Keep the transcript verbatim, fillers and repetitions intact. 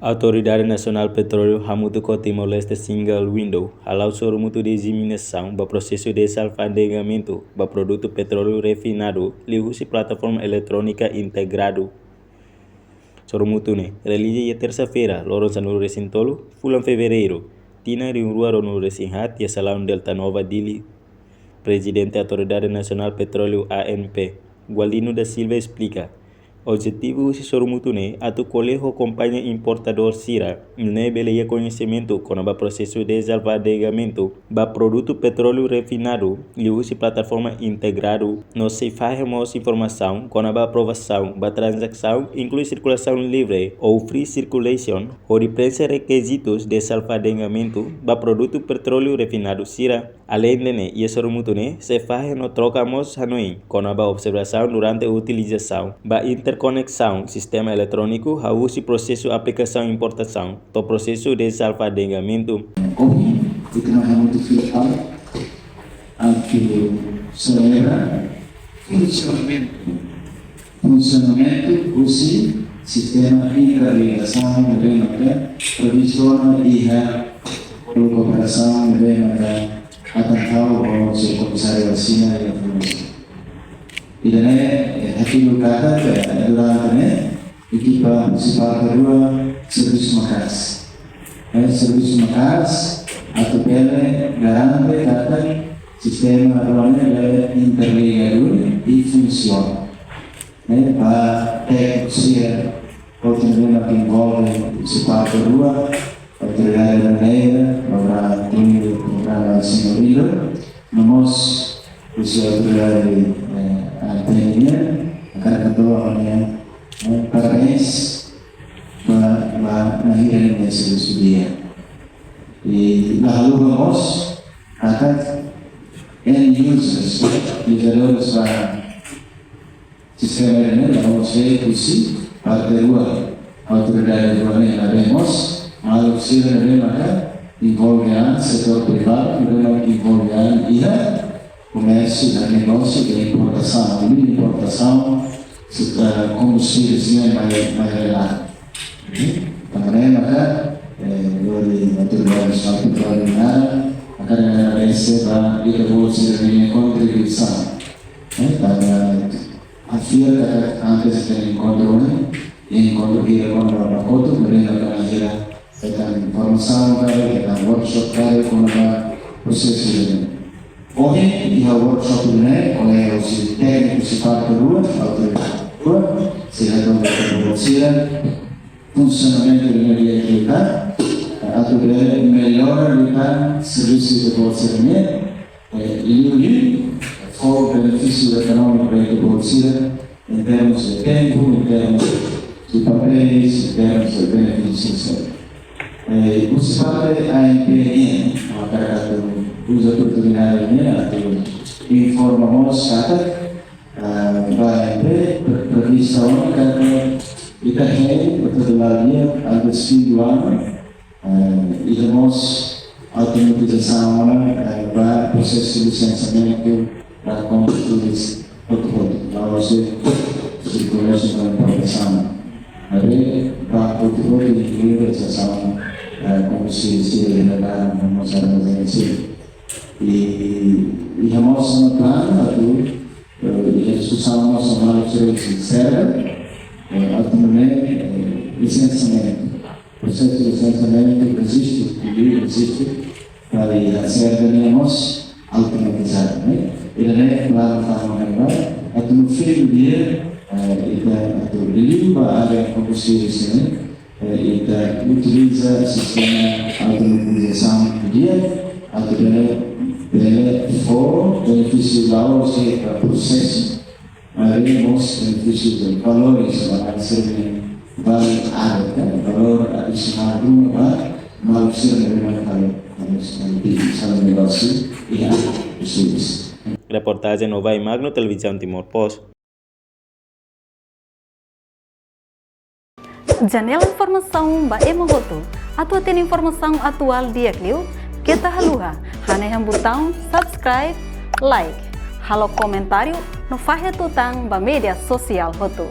Autoridade Nasionál Petróleu hamutuk ho Timor-Leste Single Window hala'o sorumutu diseminasaun ba prosesu desalfandegamentu ba produtu petróleu refinadu liuhusi plataforma eletrónika integradu. Sorumutu ne'e realiza iha tersa-feira, loron sanulu-resin-tolu, fulan Fevereiru, tinan rihun rua ruanulu-resin-haat, iha salaun Delta Nova, Dili. Prezidente Autoridade Nasionál Petróleu, A N P, Gualdino da Silva esplika, objetivu husi sorumutu ne'e atu ko'alia ho kompañia importadór sira, nune'e bele iha koñesimentu kona-ba prosesu desalfandegamentu ba produtu petróleu refinadu liuhusi plataforma integradu, no sei fahe mós informasaun kona-ba aprovasaun ba tranzasaun inklui sirkulasaun livre ou free circulation, hodi prenxe rekizitus desalfandegamentu ba produtu petróleu refinadu sira. Aleinde ne'e, iha sorumutu ne'e sei fahe no troka mós hanoin kona-ba observasaun durante utilizasaun ba interkoneksaun sistema eletróniku hahú husi prosesu aplikasaun importasaun to'o prosesu desalfandegamentu. Ohin, ita hamutuk fila fali atu selebra funsionamentu, funsionamentu husi sistema interligasaun ne'ebé maka previstu ona iha kooperasaun ne'ebé maka atan tau ho señór Komisáriu Asina iha funsi. Ida-ne'e, eh, hatudu katak, eh, durante ne'e, ekipa husi parte rua servisu maka'as. Eh, servisu maka'as atu bele garante katak sistema rua ne'e bele interliga duni i funsiona. Eh, ba tékniku sira, hotu ne'ebé maka envolve husi parte rua, Autoridade Aduaneira, programa Túnel, programa Single Window, no mós husi autoridade, eh, A N P nian, hakarak hato'o ha'u-nia, eh, parabéns ba, ba, ba nia servisu di'ak. I la haluha mós katak end users, utilizadores ba sistema ne'e, la mós husi parte rua, autoridade rua ne'e, la mós, maluk sira ne'ebé maka envolve an, setór privadu ne'ebé maka envolve an iha komérsiu no negósiu de importasaun, de importasaun, se, eh, kombustivel ne'e mai, mai reladu. Tanba ne'e maka, eh, lori autoridade nasionál petróleu nian, hakarak agradese ba ita-boot sira-nia kontribuisaun. Eh, tanba hafiar katak antes de enkontru ne'e, enkontru hira kona-ba kotuk, mereka akan hira hetan informasaun karik, hetan workshop karik kona-ba prosesu ne'e. Ohin, iha workshop ne'e, kolega husi tékniku husi parte rua, autoridade rua, sira toma sira, funsionamentu ne'e di'ak liután, atu bele mellora liután servisu ita-boot sira-nian, eh, liuliu fó benefísiu ekonómiku ba ita-boot sira, em termos de tempu, em termos de papéis, em termos de benefísius. Eh, husi parte A N P nian, hakarak atu uza oportunidade ne'e atu informa mós katak, ah, ba A N P pre-, prevista ona katak ita hein, ita dua dia, antes fim do ano, eh, iha mós automatizasaun, eh, ba prosesu lisensiamentu ba kombustibéis hotu-hotu, la'ós de'it sirkulasaun ba importasaun. Maibé ba hotu-hotu, inkluidu lisensiamentu, eh, kombustibéis sira iha ne'ebá, no mós armazén sira. I, i iha mós ona planu atu, eh, iha diskusaun mós ona maluk sira husi SERVE, eh, atu nune'e, eh, lisensiamentu. Prosesu de lisensiamentu, rejistu, pedidu, rejistu, para iha SERVE nian mós automatizadu, ne'e? Ida-ne'e planu tama ne'ebá, atu no fim do dia, eh, ita atu liuliu ba área kombustibéis ne'e, eh, ita utiliza sistema automatizasaun di'ak, atu bele, bele fó benefísiu la'ós de'it ba prosesu, maibé mós benefísiu de valores, ba sira-nia value added, kan? Valór adisionál ruma ba maluk sira ne'ebé maka halo, halo, halo negósiu iha servisu. Reportajen Novai Magno, Televizaun Timor Post. Janela informasaun ba ema hotu. Atu hatene informasaun atuál di'ak liu, keta haluha hanehan butaun subscribe, like, halo komentáriu no fahe tutan ba média sosiál hotu.